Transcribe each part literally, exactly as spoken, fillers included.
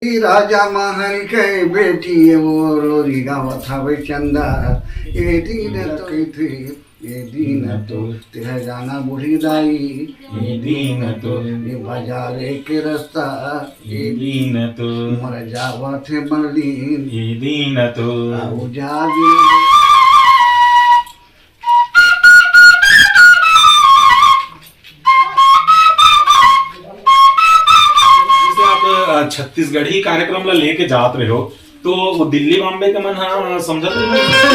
ए राजा महरी के बेटी, ए वो लोरी गावत हवे चंदा। ए दीन तो कहिथे, ए दीन तो तेहा जाना बूढ़ी दाई। ए दीन तो ए बाजारे के रास्ता, ए दीन तो मर जावत हे मरलीन। ए दीन तो आऊ जा दीन। जैसे आप, अ, छत्तीसगढ़ी कार्यक्रम ला लेके जात रहे हो, तो वो दिल्ली बॉम्बे के मन ह समझत नहीं।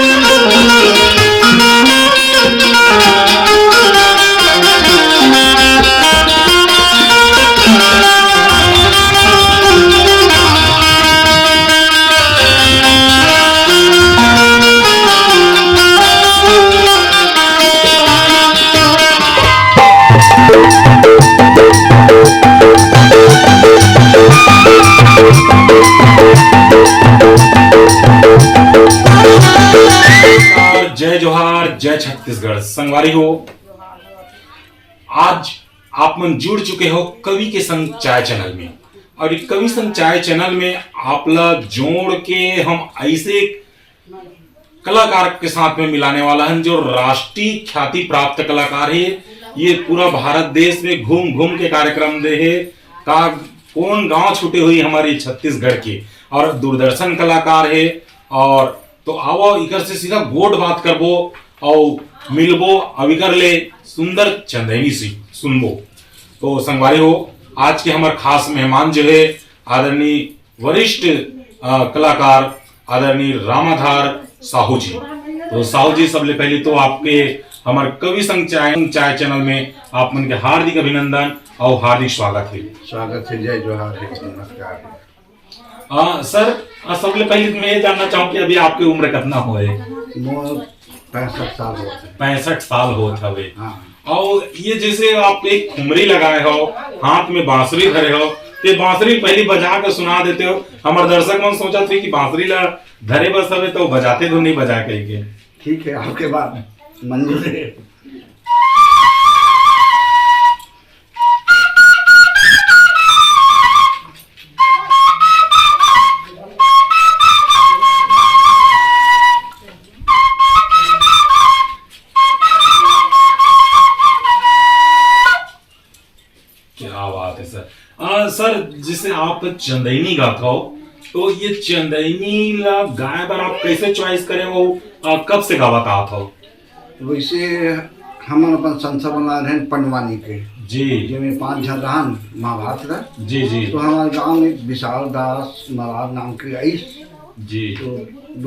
नमस्कार, जय जोहार, जय छत्तीसगढ़। संगवारी हो, आज आप मन जुड़ चुके हो कवि के संग चाय चैनल में, और ये कवि संग चाय चैनल में आप ला जोड़ के हम ऐसे कलाकार के साथ में मिलाने वाला है जो राष्ट्रीय ख्याति प्राप्त कलाकार है। ये पूरा भारत देश में घूम घूम के कार्यक्रम दे है। का कौन गांव छूटे हुई हमारी छत्तीसगढ़ के, और दूरदर्शन कलाकार है। और तो आवो इकर से सीधा गोठ बात करबो और मिलबो, अउ इकर ले सुंदर चंदैनी सी सुनबो। तो संगवारी हो, आज के हमार खास मेहमान जो है आदरणीय वरिष्ठ, अ, कलाकार आदरणीय रामाधार साहू जी। तो साहू जी, सबले पहले तो आपके हमार कवि संग चाय, चाय चैनल में आप मन के हार्दिक अभिनंदन और हार्दिक स्वागत है। स्वागत है, जय जोहार है, नमस्कार है। अ, सर, अ, सबले पहले तो मैं ये जानना चाहूँ कि अभी आपके उम्र कितना होए? मोर पैंसठ साल होत है। पैंसठ साल होत हवे। हाँ। और ये जैसे आप एक खुमरी लगाए हो, हाथ में बांसुरी धरे हो, ते बांसुरी पहली बजा के सुना देते हो। हमार दर्शक मन सोचत हे कि बांसुरी ला धरे बस हवे तो बजाते तो नहीं बजाए कह के। ठीक है, आपके बात मंजूर है। क्या बात है सर। अ, सर, जैसे आप चंदैनी गात हो, तो ये चंदैनी ला गाए बर आप कैसे चॉइस करे हो? अ, कब से गावत आत हो? वैसे हमन अपन संस्था बना रहे हैं पंडवानी के, जी। जेमे पांच झन रहन महाभारत का। जी, जी। तो हमारे गांव में विशाल दास मरार नाम के आइस। जी। तो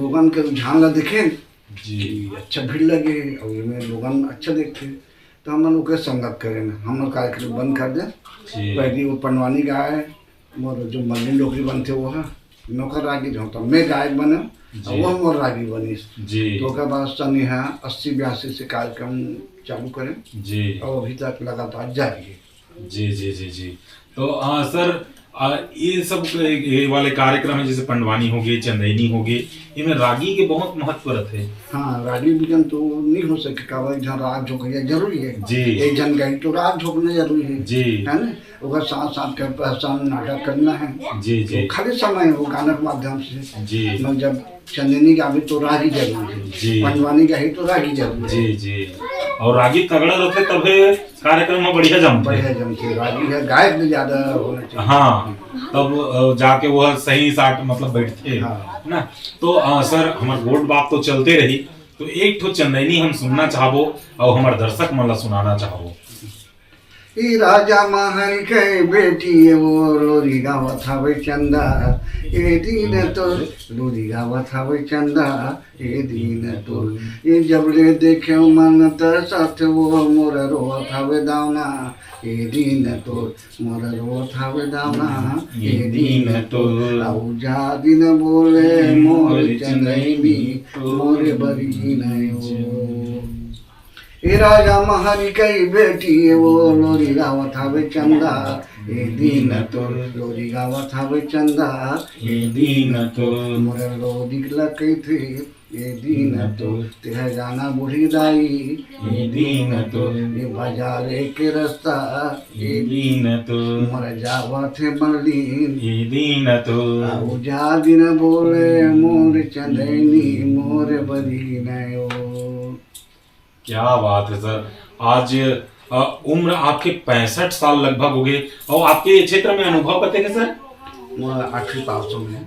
लोगन के रुझान ला देखे जी। कि अच्छा भीड़ लगे और एमे लोगन अच्छा देखथे। तो हमन ओकर संगत करेन, हमर कार्यक्रम बंद कर दे। जी। पहली वो पंडवानी गाए, मोर जो मल्ली डोकरी बनथे वो ह, नौकर रागी जो होता, मैं गायक बने, जी। और वो मोर रागी बनिस। जी। तो ओकर बाद सने ह अस्सी बयासी से कार्यक्रम चालू करेन। जी। और अभी तक लगातार जारी है। जी, जी, जी, जी। तो, आ, सर, आ, ये सब, ये वाले कार्यक्रम है, जैसे पंडवानी हो गए, चंदैनी हो गए, इनमें रागी के बहुत महत्व रहते हैं। हाँ, रागी बिना तो नहीं हो सके, काबर एक झन राग झोंकइया जरूरी है। जी। एक झन गाई तो राग झोंकना जरूरी है। जी। है ना? ओकर साथ साथ के पहचान नाटक करना है। जी, जी। तो खाली समय हो गाना के माध्यम से। जी। मगर जब चंदैनी गावे तो रागी जरूरी है। जी। पंडवानी गाही तो रागी जरूरी है। जी, जी। और रागी तगड़ा रहते तभे कार्यक्रम में बढ़िया जमते। बढ़िया जमते। रागी है, गायक भी ज्यादा होना चाहिए। हाँ, तब, अ, जाके वो सही साट मतलब बैठते हैं, हाँ। है ना? तो, अ, सर, हमार गोठ बात तो चलते रही, तो एक ठो चंदैनी हम सुनना चाहबो और हमार दर्शक मन ला सुनाना चाहबो। ए राजा महरी के बेटी, ए वो लोरी गावत हवे चंदा, ए दीन तो लोरी गावत हवे चंदा, ए दीन तो, ए जब ले देखे मन तरसत वो मोर रोवत हवे दावना, ए दीन तो मोर रोवत हवे दावना, ए दीन तो, आऊ जा दिन बोले मोर चंदैनी, मोर बरी नयो। ए राजा महरी कई बेटी, ए वो लोरी गावत हवे चंदा, ए दीन तो लोरी गावत हवे चंदा, ए दीन तो मोर लोरी ला कहिथे, ये दीन तो, तेहा जाना बूढ़ी दाई, ये दीन तो, ये बाजारे के रास्ता, ये दीन तो, मोर जावत हे मलिन, ये दीन तो। आऊ जा दिन बोले मोर चंदैनी, मोर बरी नयो। क्या बात है सर। आज, अ, उम्र आपके पैंसठ साल लगभग हो गए, और आपके ये क्षेत्र में अनुभव कते के सर? मोर आठवीं पास हो गए।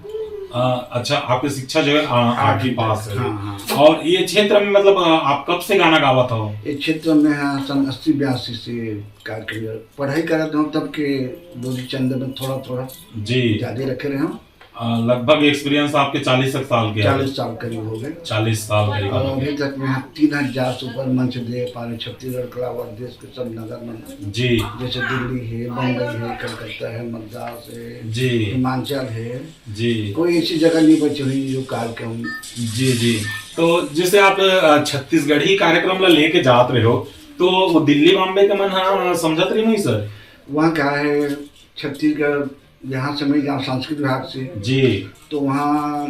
अ, अच्छा, आपकी शिक्षा जो है, अ, आठवीं आठवीं पास है। हाँ, हाँ। और ये क्षेत्र में, मतलब, अ, आप कब से गाना गावत हो? ये क्षेत्र में, हाँ, सन अस्सी बयासी से कार्यक्रम, पढ़ाई करत हूँ तब के डोरी चंद में थोड़ा थोड़ा जी। ज्यादा रखे रहे हूँ। अ, लगभग एक्सपीरियंस आपके चालीस एक साल के है। चालीस साल करीब हो गए। चालीस साल करीब और हो गए। अभी तक में हम तीन हजार से ऊपर मंच दे पारे, छत्तीसगढ़ के अलावा देश के सब नगर में, जी। जैसे दिल्ली है, बम्बई है, कलकत्ता है, मद्रास है, जी। हिमाचल है, जी। कोई ऐसी जगह नहीं बची हुई जो कार्यक्रम। जी, जी। तो जैसे आप, अ, छत्तीसगढ़ी कार्यक्रम ला लेके जात रहे हो, तो वो दिल्ली बॉम्बे के मन हा समझत रही नहीं सर? वहाँ क्या है, छत्तीसगढ़ यहाँ से मैं, यहाँ संस्कृत विभाग से, जी। तो वहाँ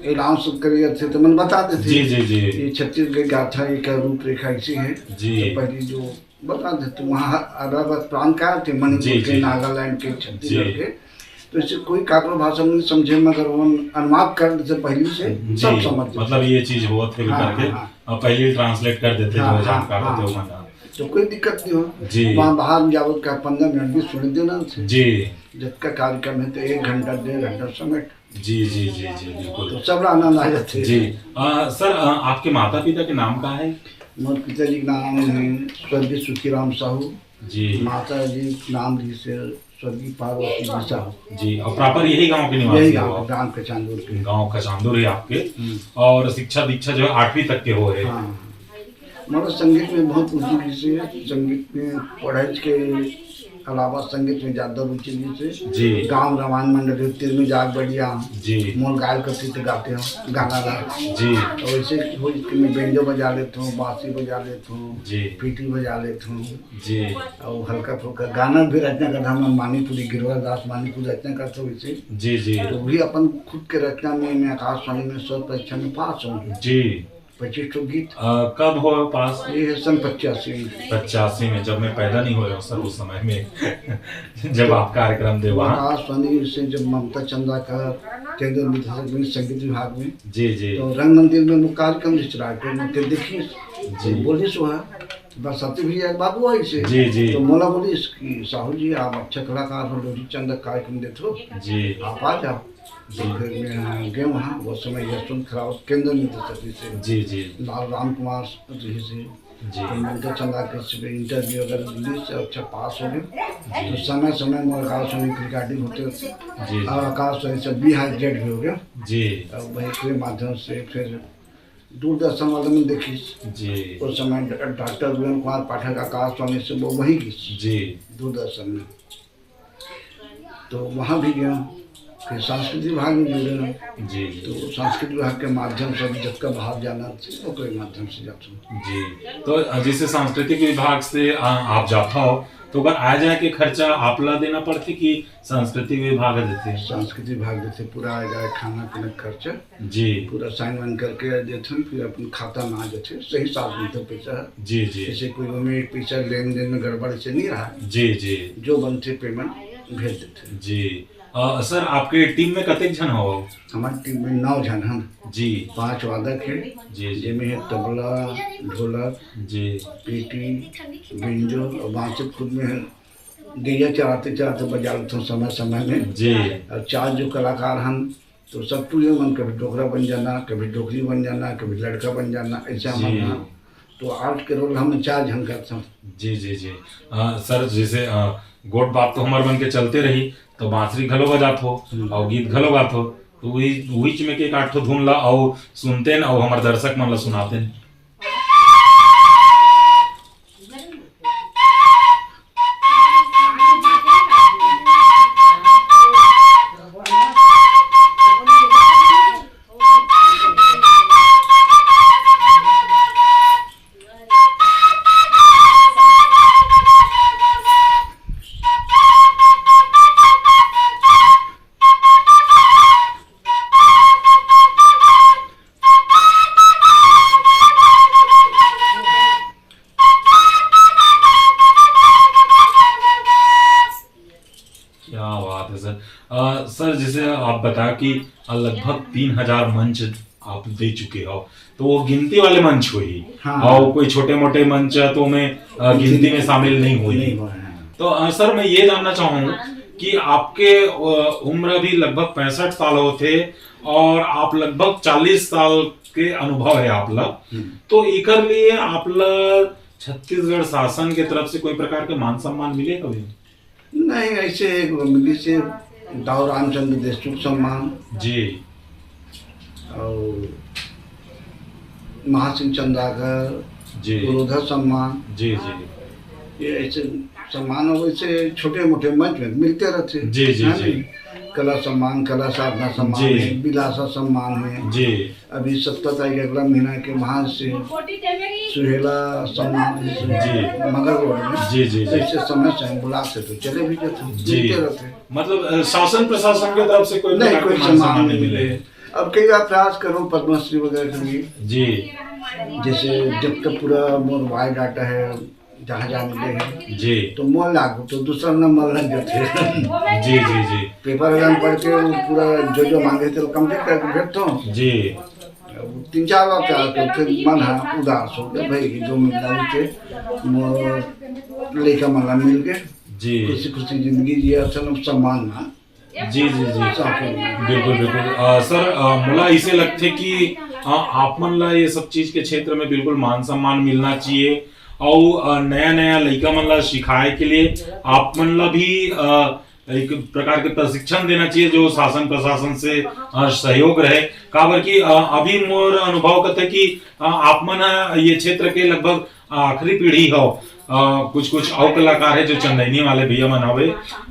अनाउंस करिए थे तो मन बता देते। जी, जी, जी। ये छत्तीसगढ़ गाथा एक रूपरेखा ऐसी है। जी। तो पहली जो बता देते, वहाँ अलग अलग प्रांत का थे, मणिपुर जी, के, जी। नागालैंड के, छत्तीसगढ़ जी। के, तो इसे कोई काकरो भाषा में नहीं समझे, मगर वो अनुवाद कर देते पहले से, जी। सब समझ जाते। मतलब ये चीज हुआ थे हाँ, करके, हाँ, हाँ। और पहले ही ट्रांसलेट कर देते, हाँ, जो हाँ, जानकार हाँ। होते हो मन। तो कोई दिक्कत नहीं हो। जी। वहाँ बाहर में जाओ, क्या पंद्रह मिनट भी सुन देना थे। जी। जितना कार्यक्रम है तो एक घंटा, डेढ़ घंटा समय। जी, जी, जी, जी, बिल्कुल। तो सब आनंद आ जाते हैं। जी। अ, सर, अ, आपके माता पिता के नाम का है? मोर पिताजी के नाम है स्वर्गीय सुखीराम साहू। जी। माता जी नाम जी से स्वर्गीय पार्वती जी साहू। जी, और प्रॉपर यही गांव के निवासी यही हो गांव, आप? गांव के चांदूर के। गांव का चांदूर है आपके। हम्म। और शिक्षा दीक्षा जो है आठवीं तक के हो है? हाँ। मतलब संगीत में बहुत रुचि रहिसे, संगीत में पढ़ाई के अलावा संगीत में ज्यादा रुचि रहिसे। जी। गांव रामायण मंडल तीर में जाग बढ़िया। जी। मोर गायल करती तो गाते हो गाना ला। जी। और वैसे हो कि मैं बेंजो बजा लेता हूँ, बांसुरी बजा लेता हूँ, जी। पीटी बजा लेता हूँ। जी। और हल्का फुल्का गाना भी रचना करता हूँ, मैं मानीपुरी, गिरवर दास मानीपुरी रचना करता हूँ वैसे। जी, जी। तो भी अपन खुद के रचना में मैं आकाशवाणी में स्वर परीक्षा में पास हूँ। जी। पच्चीस ठो गीत। अ, कब हो पास? ये है सन पचासी में। पचासी में, जब मैं पैदा नहीं हुआ हूँ सर, उस समय में, जब आप कार्यक्रम दे वहाँ। आकाशवाणी से जब ममता चंद्राकर केंद्र विद्यालय में संगीत विभाग में, जी, जी। तो रंग मंदिर में वो कार्यक्रम जिस रायपुर में, फिर देखिए, जी। बोली सुहा, बरसाती भी एक बात हुआ इसे। जी, जी। तो मोला बोली इसकी, "साहू जी, आप अच्छा कलाकार हो, डोरी चंद कार्यक्रम देते हो, जी। आप आ जाओ।" जी। तो फिर मैं गए वहाँ, वो समय यशवंत खरावत केंद्र में थे सभी से। जी, जी। लाल राम कुमार जी से। जी। तो मैं तो चंदा के से इंटरव्यू वगैरह ली से अच्छा पास हो गए। जी। तो समय समय में आकाशवाणी की रिकॉर्डिंग होते होते जी, जी। और आकाशवाणी से बी हाइब्रिड भी हो गया। जी। और वही के माध्यम से फिर दूरदर्शन वाले में देखी। जी। उस समय ड-, डॉक्टर वीरेंद्र कुमार पाठक आकाशवाणी से वो वही की। जी। दूरदर्शन में। तो वहाँ भी गया, फिर सांस्कृतिक विभाग में जुड़े। जी, जी। तो सांस्कृतिक विभाग के माध्यम से भी जब का बाहर जाना चाहिए, ओकरे माध्यम से जाता हूँ। जी, तो जैसे सांस्कृतिक विभाग से, आ, आप जाता हो, तो अगर आ जाए के खर्चा आप ला देना पड़ते कि सांस्कृतिक विभाग देते? सांस्कृतिक विभाग देते, पूरा आ जाए खाना पीना का खर्चा। जी। पूरा साइन वाइन करके देथन, फिर अपन खाता में आ जाथे, सही साथ मिलथे पैसा। जी, जी। जैसे कोई ओमे एक पैसा लेन देन में गड़बड़ से नहीं रहा। जी, जी। जो बनथे पेमेंट भेज देथे। जी। अ, सर, आपके टीम में कतेक झन हो? हमारी टीम में नौ झन हन। जी। पांच वादक हैं, जी, जी। जेमे है तबला, ढोलक, जी। पेटी, बेंजो और बांसुरी खुद में है। गैया चराते चराते बजा लेथों समय समय में। जी। और चार जो कलाकार हन, तो सब टूए मन, कभी डोकरा बन जाना, कभी डोकरी बन जाना, कभी लड़का बन जाना, ऐसा जी। मन ना। तो आठ के रोल हम चार झन करथन। जी, जी, जी। अ, सर, जैसे, अ, गोठ बात तो हमर मन के चलते रही, तो बांसुरी घलो बजात हो, हम्म। और गीत घलो गात हो, तो वही, वही में के एक आठ ठो धुन ला, और सुनते न, और हमर दर्शक मन ला सुनाते न। पता कि लगभग तीन हजार मंच आप दे चुके हो, तो वो गिनती वाले मंच होही। हाँ। और कोई छोटे मोटे मंच तो में, अ, गिनती में शामिल नहीं होही। नहीं हो रहे हैं। तो, अ, सर, मैं ये जानना चाहूँ कि आपके, अ, उम्र भी लगभग पैंसठ साल होथे और आप लगभग चालीस साल के अनुभव है आप ला। हम्म। तो एकर लिए आप ला छत्तीसगढ़ शासन के तरफ से कोई प्रकार के मान सम्मान मिले हवे? नहीं, ऐसे एक मिली से दाऊ रामचंद्र देशमुख सम्मान जी। और महासिंह चंद्राकर, जी। पुरोधा सम्मान। जी, जी। ये ऐसे सम्मान और ऐसे छोटे मोटे मंच में मिलते रहते हैं, जी, जी, है जी। ना? कला सम्मान, कला साधना सम्मान जी। है, बिलासा सम्मान है। जी। अभी सत्रह तारीख अगला महीना के वहाँ से सुहेला सम्मान है, जी। मगर रोड में। जी, जी, जी। ऐसे समय से हम बुला से तो चले भी जाते हैं, जी। मिलते रहते हैं। मतलब, अ, शासन प्रशासन के तरफ से कोई नहीं, प्रकार के कोई मान सम्मान सम्मान नहीं नहीं मिले। मिले। अब कई बार प्रयास करो पद्मश्री वगैरह के लिए। जी। जैसे जब तक पूरा मोर बायोडाटा है, जहाँ जहाँ मिले हैं, जी। तो मोर लागू तो दूसरा नंबर लग जाते हैं। जी, जी, जी। पेपर अगर पढ़ के वो पूरा जो जो मांगे थे, वो complete करके भेजता हूँ। जी। अब तीन चार बार प्रयास करते, फिर मन है उदास हो गया, भाई, जो मिलना भी थे, मोर लइका मन ला मिल के जी। खुशी खुशी जिंदगी जिया, अच्छा नाम सम्मान ना। जी, जी, जी। बिल्कुल, बिल्कुल। अ, सर, अ, मोला इसे लगथे कि, अ, आप मन ला ये सब चीज के क्षेत्र में बिल्कुल मान सम्मान मिलना चाहिए। अउ, अ, नया, नया लइका मन ला सिखाए के लिए आप मन ला भी, अ, एक प्रकार के प्रशिक्षण देना चाहिए, जो शासन प्रशासन से, अ, सहयोग रहे। काबर कि, अ, अभी मोर अनुभव कथे कि, अ, आप मन ह ये क्षेत्र के लगभग आखिरी पीढ़ी हो। अ, कुछ, कुछ अउ कलाकार है जो चंदैनी वाले भैया मन हवे,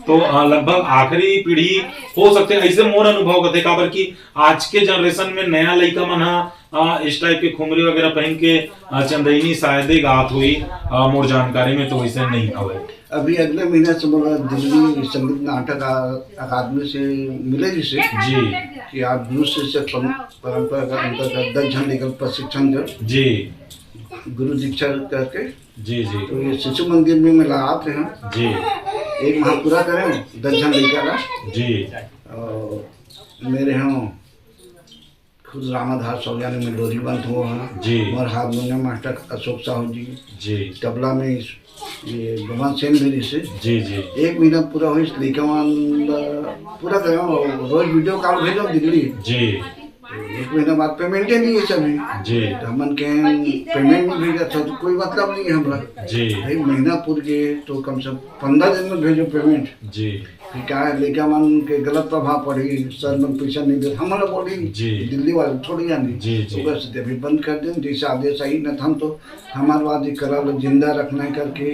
तो, अ, लगभग आखिरी पीढ़ी हो सकथे, ऐसे मोर अनुभव कथे। काबर कि आज के generation में नया लइका मन ह, अ, इस type के खुमरी वगैरह पहन के, अ, चंदैनी शायद ही गात हुई, अ, मोर जानकारी में तो वैसे नहीं हवे। अभी अगले महीना से मोला दिल्ली संगीत नाटक आ-, अकादमी से मिले जिसे जी। कि आप गुरु शिष्य परं-, परंपरा का अंतर्गत दस झन लेकर प्रशिक्षण दे। जी। गुरु दीक्षा करके। जी, जी। तो ये शिशु मंदिर में मैं लगाते हैं। जी। एक माह पूरा करें, दस झन लेकर आ। जी। और मेरे यहाँ खुद रामाधार सौजानी में डोरी बंद हुआ है। जी। और हारमोनियम मास्टर अशोक साहू जी। जी। तबला में इस, ये भगवान सेन भी से। जी, जी। एक महीना पूरा हुई, इस लइका मन ला पूरा करें और रोज video call भेजो दिल्ली। जी। तो एक महीना बाद payment ही नहीं है सभी। जी। तो हमन के payment में भेजा था तो कोई मतलब नहीं है हमरा। जी। भाई महीना पूर के तो कम से कम पंद्रह दिन में भेजो payment। जी। फिर क्या है, लइका मन के गलत प्रभाव पड़ी, सर मन पैसा नहीं दे, हमन ला बोली, जी। दिल्ली वाले थोड़ी जानी। जी, जी। तो बस अभी बंद कर दें, जैसे आदेश आई न, हम तो हमारे बाद ये कला ला जिंदा रखना है करके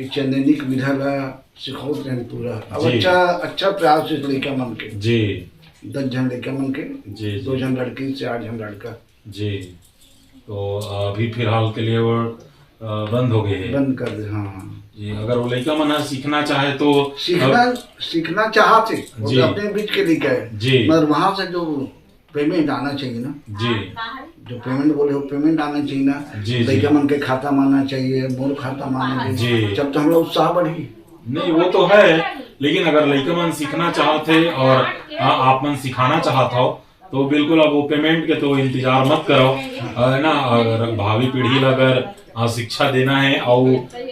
एक चंदैनी के विधा ला सिखावत रहन पूरा। अब जी। अच्छा, अच्छा प्रयास इस लइका मन के। जी। दस झन लइका मन के, जी, जी। दो झन लड़की से आठ झन लड़का। जी। तो अभी फिलहाल के लिए वो, अ, बंद हो गए हैं। बंद कर दे, हाँ। जी, अगर वो लइका मन ह सीखना चाहे तो सीखना, अब सीखना चाहत हे, वो जी। तो अपने बीच के लइका है। जी। मगर वहाँ से जो payment आना चाहिए ना, जी। जो payment बोले हो, payment आना चाहिए ना, जी, जी। लइका मन के खाता में आना चाहिए, मोर खाता में आना चाहिए। जी। जब तो हम लोग उत्साह बढ़ी। नहीं, वो तो है, लेकिन अगर लइका मन सीखना चाहत हे और, आ, आप मन सिखाना चाहत हो, तो बिल्कुल अब वो payment के तो इंतजार मत करो, है ना? अगर भावी पीढ़ी ला अगर, आ, शिक्षा देना है और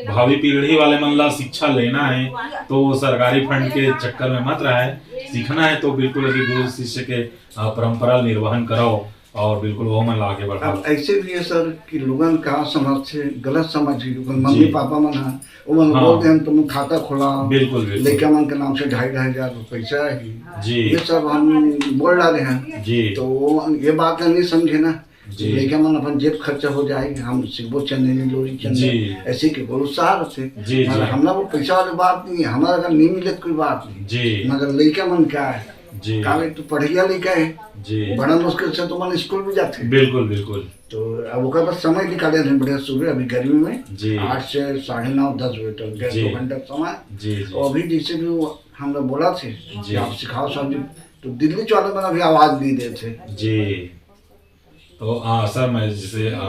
भावी पीढ़ी वाले मन ला शिक्षा लेना है, तो वो सरकारी fund के चक्कर में मत रहे। सीखना है तो बिल्कुल अभी गुरु शिष्य के, आ, परंपरा निर्वहन कराओ और बिल्कुल वो मन ला आगे बढ़ाओ। अब ऐसे भी है सर कि लोगन का समझ से गलत समझ के, ओकर मम्मी जी। पापा मन ह, ओमन हाँ। बोल दे, "हम तुम खाता खोला, बिल्कुल, बिल्कुल। लइका मन के नाम से ढाई, ढाई हजार रुपया है।" जी। ये सब हम बोल डाले हैं। जी। तो वो ये बात नहीं समझे ना। जी। लइका मन अपन जेब खर्चा हो जाए, हम सिखबो चंदेनी, लोरी चंदेनी, जी। ऐसे के बोल उत्साह रहते। जी, मगर जी। हमला वो पैसा वाली बात नहीं है, हमारा अगर नहीं मिले तो कोई बात नहीं। जी। मगर लइका मन क्या है? जी। काहे तो पढ़िया लइका है। जी। बड़ा मुश्किल से तो मन स्कूल भी जाते हैं। बिल्कुल, बिल्कुल। तो अब ओकर बाद समय निकाले रहे बढ़िया सुबह, अभी गर्मी में जी। आठ से साढ़े नौ, दस बजे तक, डेढ़ जी। दो घंटा का समय। जी, जी। और अभी जैसे भी वो हम लोग बोला थे कि जी। आप सिखाओ सर जी, तो दिल्ली वाले मन अभी आवाज नहीं देते। जी। तो, आ, सर, मैं जैसे, आ,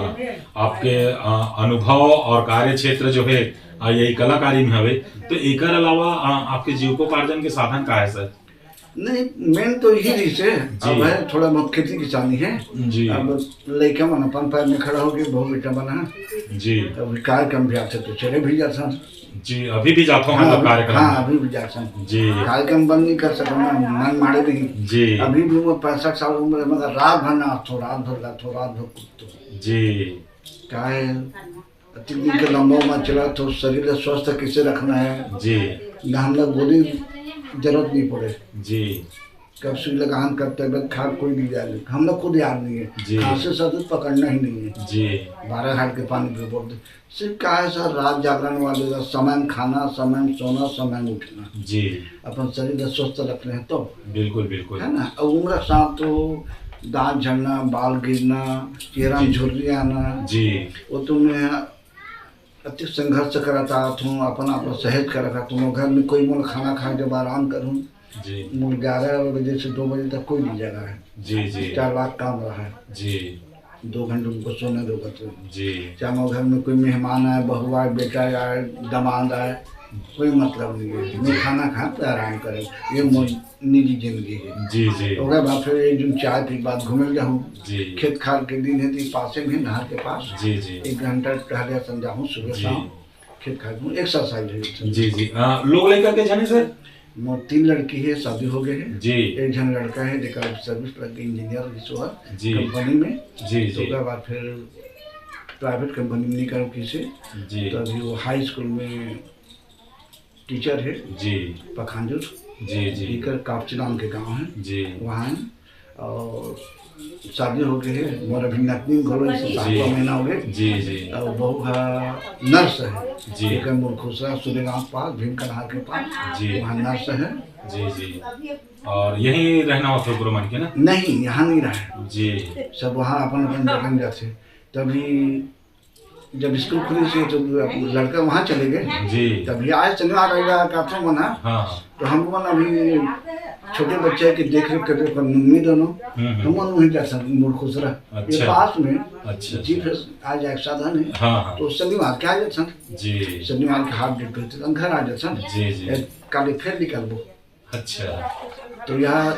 आपके, आ, अनुभव और कार्य क्षेत्र जो है, आ, यही कलाकारी में हवे, तो एकर अलावा, आ, आपके जीविकोपार्जन के साधन का है सर? नहीं, मेन तो यही रहिस हे। जी। अब है, थोड़ा बहुत खेती किसानी है। जी। अब लइका मन अपन पैर में खड़ा होके बहू बेटा मन हे। जी। अब कार्यक्रम भी आथे तो चले भी जाथन। जी, अभी भी जाथो हाँ, मतलब अभी, कार्यक्रम हाँ, में? अभी भी जाथन। जी। कार्यक्रम बंद नहीं कर सकना, मन माड़े नहीं। जी। अभी भी वो पैंसठ साल उम्र है, मगर रात भर नाचथो, रात भर गाथो, रात भर कूदथो। जी। का है, अतिक दिन के लंबा उम्र चला तो शरीर ला स्वस्थ कैसे रखना है? जी। ना हमला गोली जरूरत नहीं पड़े। जी। कब सुई लगान, कब तबियत खराब, कोई नहीं जाने। हम लोग खुद याद नहीं है। जी। खांसी सर्दी पकड़ना ही नहीं है। जी। बारह घाट के पानी पे बोल दे। सिर्फ क्या है सर, रात जागरण वाले का समय में खाना, समय में सोना, समय में उठना। जी। अपन शरीर ला स्वस्थ रखना है तो। बिल्कुल, बिल्कुल। है ना? और उम्र के साथ तो दांत झड़ना, बाल गिरना, चेहरा में जी। झुर्री आना, जी। वो तो मैं अति संघर्ष करत आत हूँ, अपन आप ला सहेज कर रखत हूँ। घर में कोई मोला खाना खाए जब आराम करूँ, जी। मोला ग्यारह बजे से दो बजे तक कोई नहीं जगा है। जी, जी। चार लाख काम रहा है। जी। दो घंटे उनको सोने दो, बच्चों। जी। चाहे मोर घर में कोई मेहमान आए, बहू आए, बेटा आए, दामाद आए, कोई मतलब नहीं है। मैं जी। खाना खाए तो आराम करें, ये मोर निजी जिंदगी है। जी, जी। ओकर बाद फिर एक दिन चाय पी के बाद घूमे जाहूँ। जी। खेत खार के दिन है तो पासे में नहर के पास जी, जी। एक घंटा टहले सन जाहूँ सुबह जी। शाम। खेत खार में एक्सरसाइज हो जाथे। जी, जी। आ, लोग लइका के झन हे सर? मोर तीन लड़की है, शादी हो गए है। जी। एक झन लड़का है, जेकर सर्विस लग गई, इंजीनियर रिहिस हे जी। कंपनी में। जी, तो जी। ओकर बाद फिर प्राइवेट कंपनी में नहीं करूँ किसे। जी। तो अभी वो हाई स्कूल में टीचर है। जी। पखांजूर। जी, जी। इकर कापची नाम के गांव है। जी। वहाँ है। और शादी हो गई है, मोर अभी नतनी घलो इसे जी। सातवां महीना हो गए। जी, जी। और बहू है, नर्स है। जी। एक है मुरखुसरा, सूर्यगांव पास, भीम कन्हार के पास। जी। वहाँ नर्स है। जी, जी। और यहीं रहना होता है गुरु मान के ना? नहीं, यहाँ नहीं रहा है। जी। सब वहाँ अपन, अपन जगह में जाते। तभी जब स्कूल खुली से तो लड़का वहाँ चले गए। जी। तभी आज शनिवार रविवार का था मना। हाँ, हाँ। तो हम मन अभी छोटे बच्चे की देख रेख करते पर मम्मी दोनों, हम्म, हम्म। हम मन वहीं जा सकते मुरखुसरा। अच्छा। ये पास में। अच्छा, जी, अच्छा। फिर आज एक साधन है। हाँ, हाँ। तो शनिवार के आ जाते हैं। जी। शनिवार के हाफ ड्यूटी होते हैं, घर आ जाते हैं। जी, जी। एक काले फिर निकलबो। अच्छा। तो यहाँ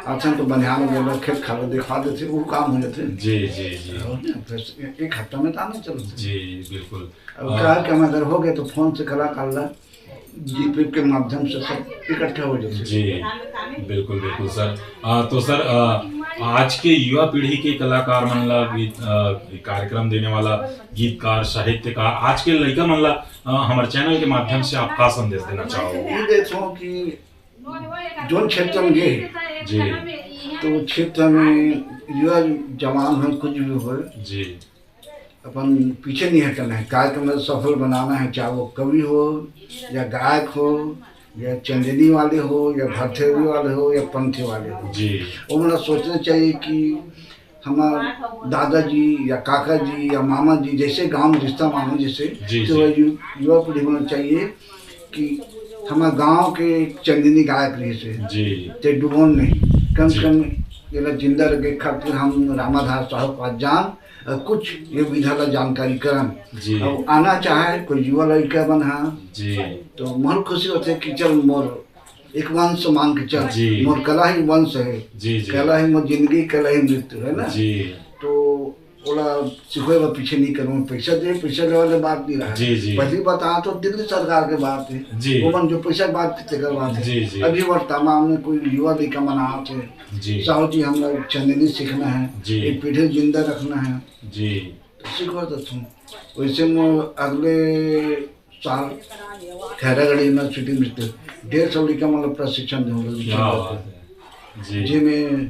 अच्छा तो बनिहार में खेत खार देखा देते, वो काम हो जाते। जी, जी, जी। और ना, फिर एक हफ्ता में तो आना चलते। जी, बिल्कुल। अब आ, कहा कि हम अगर हो गए तो फोन से कलाकार ला, जीपे के माध्यम से सब इकट्ठा हो जाते। जी, बिल्कुल, बिल्कुल सर। आ, तो सर, आ, आज के युवा पीढ़ी के कलाकार मन ला गीत, आ, कार्यक्रम देने वाला गीतकार, साहित्यकार, आज के लइका मन ला, आ, हमारे चैनल के माध्यम से आप का संदेश देना चाहोगे? ये देखो कि जोन क्षेत्र में गए, जी। तो क्षेत्र में युवा जवान हो, कुछ भी हो, जी। अपन पीछे नहीं हटना है। कार्यक्रम में सफल बनाना है, चाहे वो कवि हो या गायक हो या चंदेनी वाले हो या भरथेरी वाले हो या पंथी वाले हो। जी। वो मतलब सोचना चाहिए कि हमार दादाजी या काका जी या मामा जी जैसे गांव में रिश्ता मानो जैसे, जी, तो जी। वह यु-, युवा पीढ़ी होना चाहिए कि हमार गांव के चंदेनी गायक रहिस हे। जी। ते डुबोन नहीं, कम से जी। कम एला जिंदा रखे खातिर हम रामाधार साहब पास जान और कुछ ये विधा ला जानकारी करन। जी। अब आना चाहे कोई युवा लड़का मन हा, जी। तो मोर खुशी होथे कि चल मोर एक वंश मान के चल, जी। मोर कला ही वंश है, जी, जी। कला ही मोर जिंदगी, कला ही मृत्यु है ना। जी। तो ओला सिखोए बर पीछे नहीं करूँ, पैसा दे, पैसा ले वाले बात नहीं रहा। जी, जी। पहली बात आ तो दिल्ली सरकार के बात है, जी। वो मन जो पैसा के बात करते कर बात है। जी, जी। अभी वर्तमान में कोई युवा लड़का मन आते हैं, जी। साहू जी हम लोग चंदेनी सीखना है, जी। एक पीढ़ी जिंदा रखना है, जी। तो सिखो तो तुम। वैसे मैं अगले साल खैरागढ़ यूनिवर्सिटी में तो डेढ़ सौ लड़का मतलब प्रशिक्षण देने वाले क्या बात है। जी। जी, मैं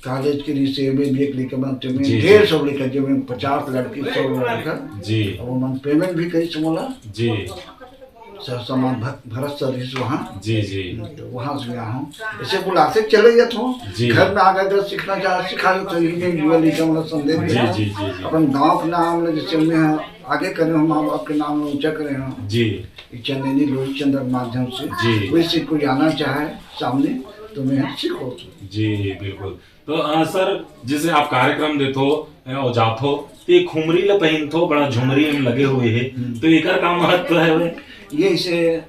कॉलेज के लिए से एमए बीए के लिए कमाते में जी, जी। डेढ़ सौ लड़का, जो मैं पचास लड़की, सौ लड़का। जी। अब उन्होंने पेमेंट भी करी से बोला। जी। सर सामान भ-, भरत सर इस वहाँ। जी, जी। तो वहाँ से आया हूँ। ऐसे बुलाते चले जाते हो। जी। घर में आके अगर सीखना चाहे, सिखा देते हो। ये युवा लड़का मतलब संदेश जी, देना। जी, जी, जी। अपन गाँव के नाम ले, जैसे मैं आगे करे हो, माँ बाप के नाम ला ऊंचा करे हो। जी। ये चंदेनी लोही चंद्र माध्यम से जी। वैसे कोई आना चाहे सामने तो मैं सीखो। जी, बिल्कुल। तो, अ, सर, जैसे आप कार्यक्रम देथो, अ, और जाथो, तो ये खुमरी ला पहिनथो, बड़ा झुमरी में लगे हुए है, हम्म। तो एकर का महत्व है वे? ये इसे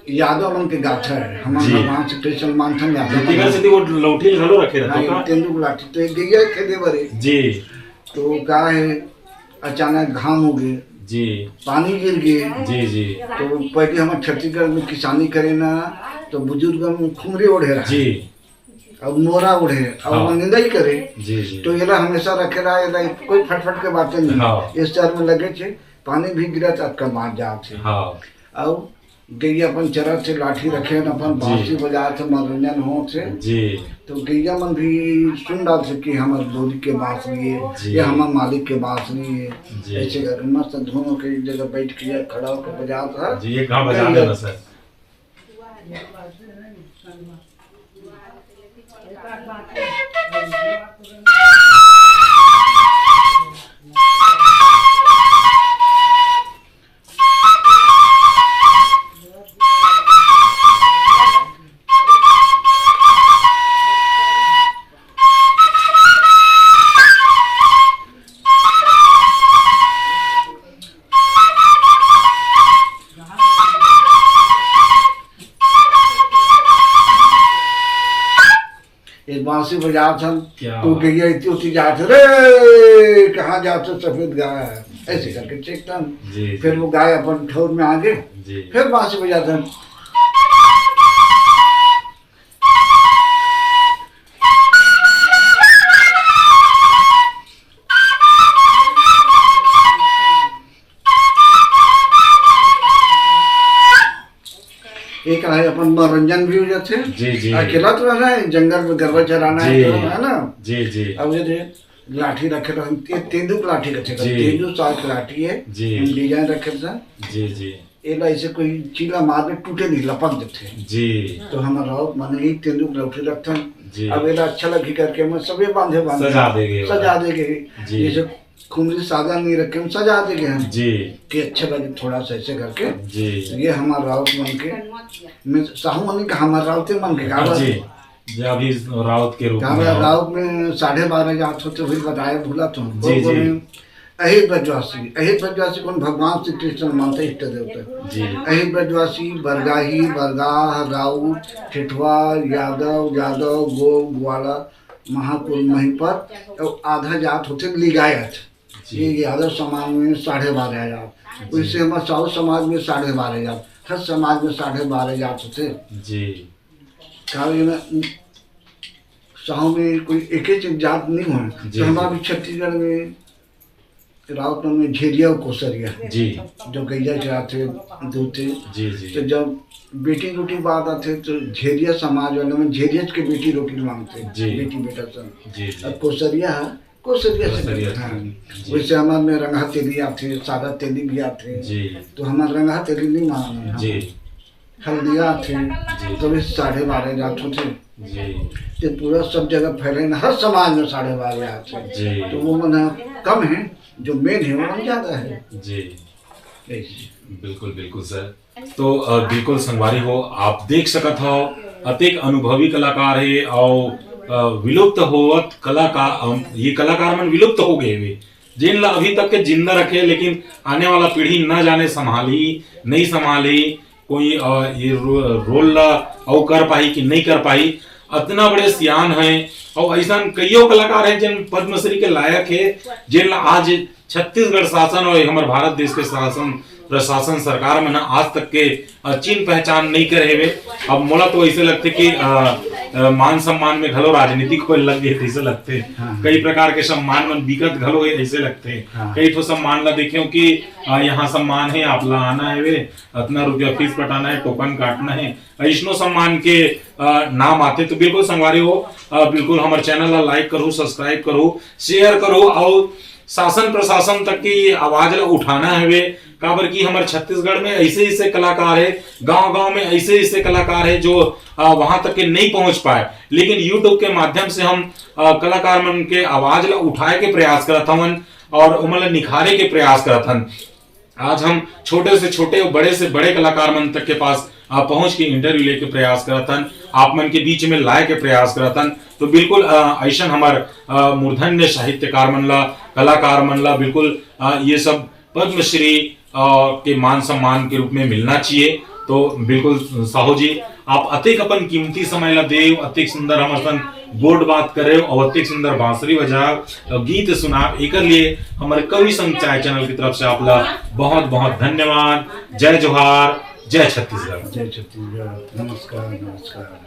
यादव मन के गाथा है, हमन जी। भगवान श्री कृष्ण मानथन यादव जी, तेकर मन। सेती वो लौठी घलो रखे रहते हाँ, का? तेंदू के लाठी, तो एक गैया के दे बरे। जी। तो का है, अचानक घाम हो गए, जी। पानी गिर गए। जी, जी। तो पहले हम छत्तीसगढ़ में किसानी करे ना, तो बुजुर्ग मन खुमरी ओढ़े रहे। जी। अब मोरा ओढ़े, अब हाँ। वो निंदाई करे। जी, जी। तो एला हमेशा रखे रहा, एला कोई फटफट के बातें नहीं। हाँ। इस शहर में लगे छे, पानी भी गिरा तो अटका मार जात है। हाँ। अब गैया अपन चरत से लाठी रखे न, अपन जी। बांसुरी बजात से मनोरंजन हो से। जी। तो गैया मन भी सुन डाल से कि हमर लोरी के बांसुरी है, जी। या हमर मालिक के बांसुरी है। जी। ऐसे करके मस्त धुन होके एक जगह बैठ के या खड़ा होकर बजात है। जी, एक घाव बजा गैया देना सर। एक बांसुरी बजात हन, क्या तो बात। गैया इतनी उठी जात है, "रे, कहाँ जात हो सफेद गाय?" ऐसे करके चेकता हन। जी, फिर जी। वो गाय अपन ठौर में आ गए, जी। फिर बांसुरी बजात हन। एक है अपन मनोरंजन भी हो जाते हैं। जी, जी। अकेला तो रहना है, जंगल में गरवा चराना है, जी। तो है ना? जी, जी। अब ये दे, लाठी रखे रहन, ये तेंदू की लाठी रखे रहन, जी। तेंदू साल की लाठी है, जी। हम डिजाइन रखे रहन। जी, जी। एला ऐसे कोई चीला मार के टूटे नहीं, लपक देते हैं। जी। तो हमारा राउत माने ही तेंदू की लाठी रखते हैं। जी। अब एला अच्छा लगी करके मैं सबे बांधे, बांधे सजा देगे सजा ओला। देगे। जी। जैसे खुमरी सादा नहीं रखे, हम सजा देगे हैं। जी। कि अच्छा लगे थोड़ा सा ऐसे करके। जी। ये हमारा राउत मन के, मैं साहू मन का, हमारा राउते मन के गावा। जी। जे अभी राउत के रूप में काबर हो। राउत में साढ़े बारह जात होते, वही बताए भूला तो। जी, जी। अहिर ब्रजवासी, अहिर ब्रजवासी कौन? भगवान श्री कृष्ण मानते इष्ट देवता। जी। अहिर ब्रजवासी, बरगाही, बरगाह, राउत, ठेठवा, यादव, यादव, गो, ग्वाला, महाकुल, महिपत, और आधा जात होते लिगायत। जी। ये यादव समाज में साढ़े बारह हजार। जी। वैसे हमारे साहू समाज में साढ़े बारह हजार, हर समाज में साढ़े बारह हजार होते। जी। कारण ये ना, साहू में कोई एक ही चीज जात नहीं होना। जी, तो हमारा जी। भी छत्तीसगढ़ में राउत मन में झेरिया और कोसरिया, जी। जो गैया चराते, दूते। जी, जी। तो जब बेटी रोटी बात आते, तो झेरिया समाज वाले में झेरिया के बेटी रोटी मांगते, जी। बेटी बेटा सब। जी, जी। अब कोसरिया है, कोसरिया से कोसरिया से। हाँ। जी। वैसे हमारे में रंगा तेली आते, सादा तेली भी आते। जी। तो हमारे रंगा तेली नहीं मांगना है। जी। हल्दिया आथे, जी। तो भी साढ़े बारह जात होथे। जी। ते पूरा सब जगह फैले न, हर समाज में साढ़े बारह आथे। जी। तो वो मन कम है, जो मेन है, वो मन ज्यादा है। जी। ऐसे। बिल्कुल, बिल्कुल सर। तो, अ, बिल्कुल संगवारी हो, आप देख सकत हो, अतेक अनुभवी कलाकार हे अउ, अ, विलुप्त होवत कला का, अम, ये कलाकार मन विलुप्त हो गए हे। जेन ला अभी तक के जिंदा रखे, लेकिन आने वाला पीढ़ी न जाने संभालही, नहीं संभालही, कोई, अ, ये रो-, रोल ला अउ कर पाही कि नहीं कर पाही। अतना बड़े सियान हैं अउ ऐसन कइयो कलाकार हैं जेन पद्मश्री के लायक हे, जेन ला आज छत्तीसगढ़ शासन अउ हमर भारत देश के शासन, प्रशासन, सरकार मन ह आज तक के, अ, चिन्ह पहचान नहीं करे हेवे। अब मोला तो ऐसे लगथे कि, अ, अ, मान सम्मान में घलो राजनीतिक होए लग गए, ऐसे लगथे। हाँ। कई प्रकार के सम्मान मन बिकत घलो हे, ऐसे लगथे। हाँ। कई ठो सम्मान ला देखेंव कि, अ, यहाँ सम्मान हे, आप ला आना हेवे, अतना रुपया फीस पटाना हे, टोकन काटना हे, अइसनो सम्मान के, अ, नाम आथे। तो बिल्कुल संगवारी हो, अ, बिल्कुल हमर चैनल ला लाइक करू, सब्सक्राइब करू, शेयर करू अउ शासन प्रशासन तक के ये आवाज ला उठाना हवे, काबर कि हमर छत्तीसगढ़ में ऐसे ऐसे कलाकार हे, गांव गांव में ऐसे ऐसे कलाकार हे जो, अ, वहां तक के नहीं पहुंच पाए, लेकिन YouTube के माध्यम से हम, अ, कलाकार मन के आवाज ला उठाए के प्रयास करत हवन और ओमन ला निखारे के प्रयास करत हन। आज हम छोटे से छोटे और बड़े से बड़े कलाकार मन तक के पास, अ, पहुंच के इंटरव्यू लेके प्रयास करत हन, आप मन के बीच में लाए के प्रयास करत हन। तो बिल्कुल, अ, ऐसन हमर, अ, मूर्धन्य साहित्यकार मन ला, कलाकार मन ला बिल्कुल, अ, ये सब पद्मश्री, अ, के मान सम्मान के रूप में मिलना चाहिए। तो बिल्कुल साहू जी, आप अतेक अपन कीमती समय ला देव, अतेक सुंदर हमर सन गोठ बात करेव और अतेक सुंदर बांसुरी बजाव और गीत सुनाव, एकर लिए हमर कवि संग चाय चैनल की तरफ से आप ला बहुत बहुत धन्यवाद। जय जोहार, जय छत्तीसगढ़। जय छत्तीसगढ़। नमस्कार, नमस्कार।